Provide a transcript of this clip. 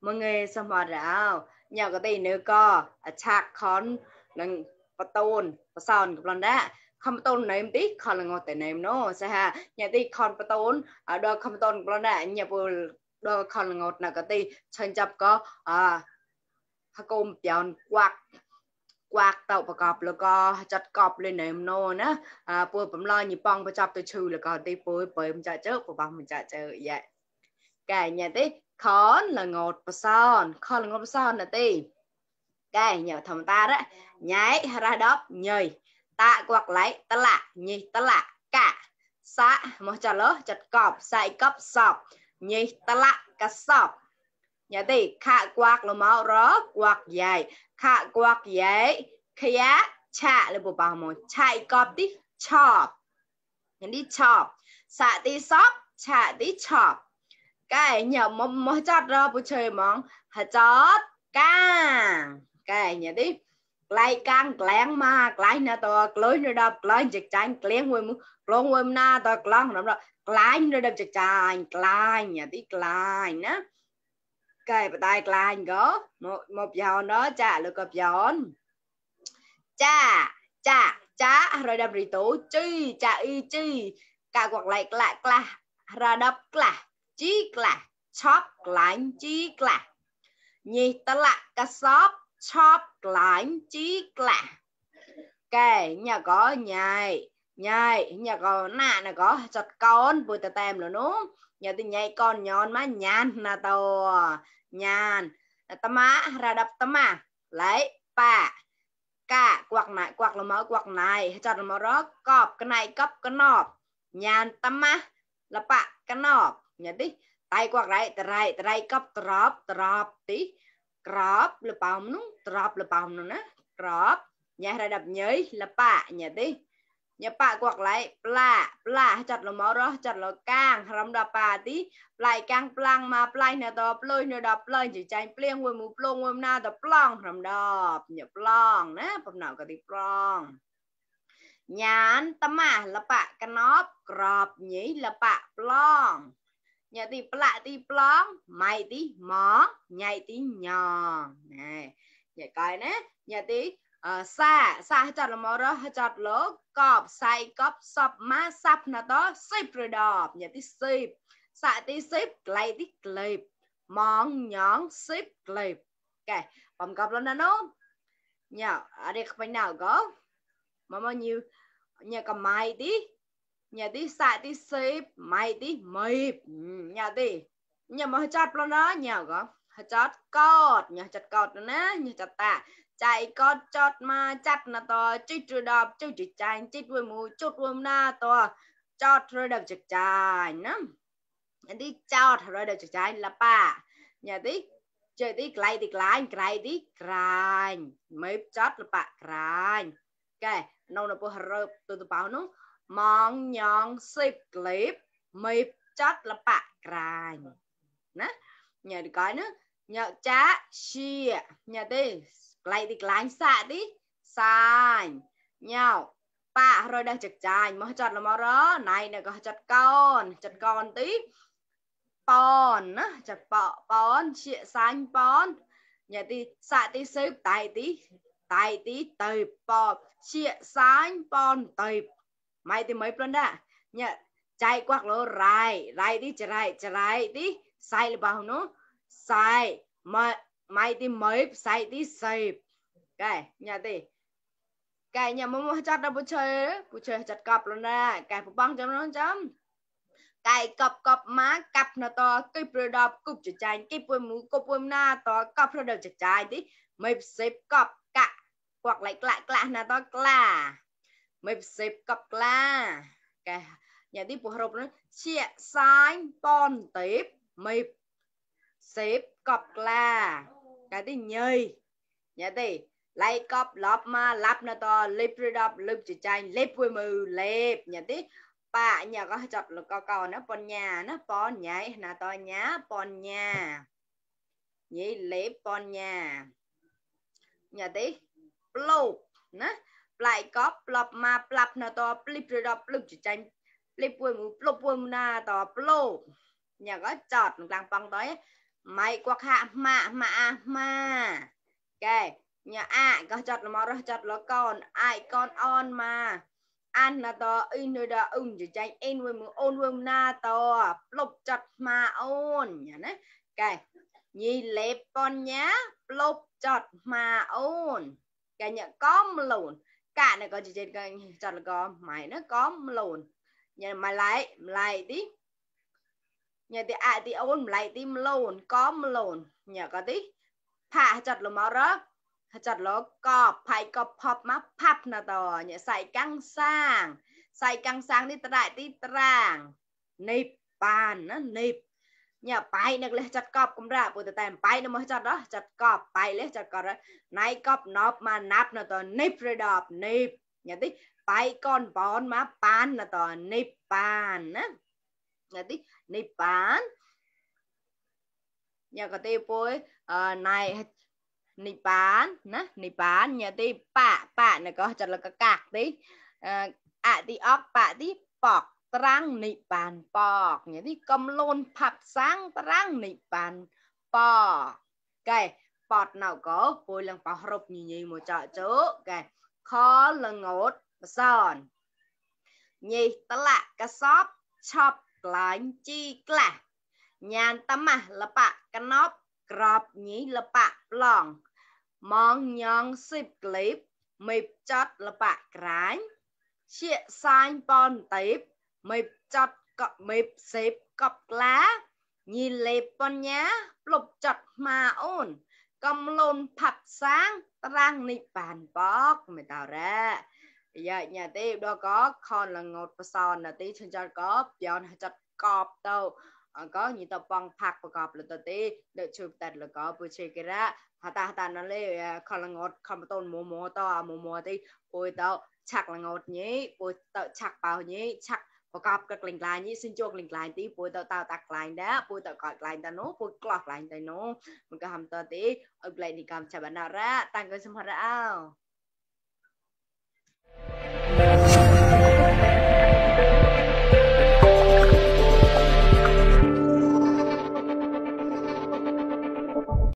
mọi người xong rồi rào nhà cái gì nữa co chạc con nâng bắt tôn bắt son của lần đó không bắt tôn này tí còn là ngọt tại này nó sẽ ha nhà tí con bắt tôn ở đó không bắt tôn của lần đó nhà vừa đó còn là ngọt nào cái tí chân chấp có côm chọn quạt quạt tàuประกอบแล้วก็จัดกรอบเลยเนี่ยโน่นะปูผมรออยู่ปองประจับตัวชื่อแล้วก็ตีปูเปิดมันจะเจอปูบังมันจะเจออย่างcái nhà tí khó là ngột và son khó là ngột và son là tí cái nhà thầm ta đó nhảy ra đóp nhơi ta quạt lấy ta lạ nhì ta lạ cả xã một trò lỡ chặt cọp sai cấp sọp nhì ta lạ cả sọp nhà tí khả quạt là máu rớt quạt dài khả quạt dài khía chạ là bộ bảo một chạy cọp tí chọp nhà đi chọp xạ tí sọp chạ tí chọp cái nhà mà chót ra bữa chơi món hả chót càng cái nhà đi lại càng lén mà lại nè to lối nữa đập lối chật chanh lén quên lon quên na to lon lắm rồi lại nữa đập chật chanh lại nhà đi lại nè cái bà tay lại có một giò đó chả được cặp giò cha cha cha rồi đập rì tủ chi cha y chi cả quạt lại là ra đập là chí là chóp lại chí là nhì ta lạ cả shop chóp lại chí là cái nhà có nhai nhai nhà có nạ là có chặt con bùi tà tem rồi nó nhà thì nhai con nhon má nhàn là tàu nhàn ta má ra đập ta má lấy pa cả quạt là mở quạt này chặt là mở đó cọp cái này cấp cái nọp nhàn ta má là pa cái nọp nhà đi tay quạt lại tay cấp drop tí drop là bóng nó drop là bóng nó nè drop nhà ra đập nhới là bạ nhà tí nhà bạ quạt lại pla chặt là máu đó chặt là càng rắm đập bạ tí lại càng plang mà play nè to plơi nè đập plơi chỉ tranh plieng quên mù plong quên na to plong rắm đập nhà plong nè phẩm nào cả tí plong nhán tâm à là bạ cái nóp grop nhí là bạ plong nhà tí plạ tí plong mày tí mó nhảy tí nhò này nhà coi nè nhà tí xa chặt là mỏ đó chặt lỗ cọp sai cọp sọp má sắp nó đó xếp rồi đọp nhà tí xếp xạ tí xếp lấy tí clip món nhón xếp clip ok bấm cọp lên nó nhà ở đây không phải nào có mà bao nhiêu nhà cầm mày tí nhà tí xạ tí xếp mày tí mịp nhà tí nhà mà chặt lên đó nhà có chặt cọt nhà chặt cọt nữa nè nhà chặt tạ chạy con chót mà chặt là to chích rồi đập chích chỉ chanh chích với mù chốt với na to chót rồi đập chích chanh nè nhà tí chót rồi đập chích chanh là pa nhà tí chơi tí cái tí mấy chót là pa cái cái nâu nó bơ rợp từ bảo nó mong nhong xếp clip mấy chót là pa cái nè nhà đi cái nữa nhà cha chia nhà tí lại thì lái xạ tí sai nhau ba rồi đang chặt chài mà chặt là mà đó này này có chặt con tí pon á chặt pon chia xanh pon nhà tí xạ tí xếp tay tí tơi pon chia xanh pon tơi mày thì mấy lần đã nhà chạy quạt lô rai tí chạy tí sai là bao nó sai mà mày thì mấy sai tí xếp cái nhà tí cái nhà mà chặt ra bữa chơi chặt cọp luôn nè cái phụ băng cho nó chấm cái cọp má cặp nó to cái bờ đập cục chặt chai cái bùi mũ cục bùi na to cọp nó được chặt chai tí mấy xếp cọp cả hoặc lại nó to là mấy xếp cọp là cái nhà tí phụ hợp nó chia sáng pon tiếp mấy xếp cọp là cái tí nhơi nhà tí lại cọp lọp mà lắp nó to lép rồi đập lép chỉ chanh lép với mù lép nhà tí bà nhà có chọt là có nó pon nhà nó pon nhảy là to nhá pon nhà nhỉ lép pon nhà tí blow nè lại cọp lọp mà lắp nó to lép rồi đập lép chỉ chanh lép với mù blow na to blow nhà có chọt đang pon tới mày qua hạ mà cái nhà có chặt là mò chặt là con ai con on mà ăn là to in nơi đó chỉ tranh in với mưa ôn với na to lục chặt mà ôn nhá nè cái nhì lẹp con nhá lục chặt mà ôn cái nhà có lùn cả này có chỉ trên cái chặt là có mày nó có lùn nhà mày lại đi nhà thì ôn lại tim lùn có lùn nhà có tí phá chặt là mò đó chặt là có phải có pop má pop nè tờ nhàใส่căng sang điตรางnịp bàn nó nịp nhà bay nè lên chặt cọp cũng ra bữa tèm bay nó mới chặt đó chặt cọp bay lên chặt cọp đó này cọp nọp mà nắp nè tờ nịp rồi đọp nịp nhà tí bay con bón má pan nè tờ nịp bàn á nhà tí nịp bàn nhà có tiêu bôi này nị bán nhà tí bạ này có chặt là cái cạc tí tí ốc bạ tí bọc trăng nị bàn bọc nhà tí cầm lôn phập sáng trăng nị bàn bọc cái bọt nào có bôi lần bảo rụp nhì một trọ chỗ cái khó là ngột giòn nhì ta lạ cái shop chop lạnh chi là nhàn tâm mà là bạ cái nóc grab nhí là bạ lòng mong nhong xịp clip mịp chót là bạ ráng chia xanh bon tiếp mịp chót cọp mịp xếp cọp lá nhìn lệp con nhá lục chót mà ôn cầm lôn phập sáng răng nị bàn bóc mày tao ra giờ nhà tí đó có con là ngột và son là tí chân cho có giòn chót cọp đâu có như tao bong phạc và cọp là tao tí đợi chụp tật là có bữa chơi cái ra hata nó lấy con là ngột không tôn mùa to mùa tí bôi tao chắc là ngột nhí bôi tao chắc bao nhí chắc và cọp cái lình lại nhí xin chuộc lình lại tí bôi tao tạc lại đó bôi tao cọt lại tao nó bôi clock lại tao nó mình có hầm tao tí ở lại đi cầm chả bạn nào ra tăng cái xem ra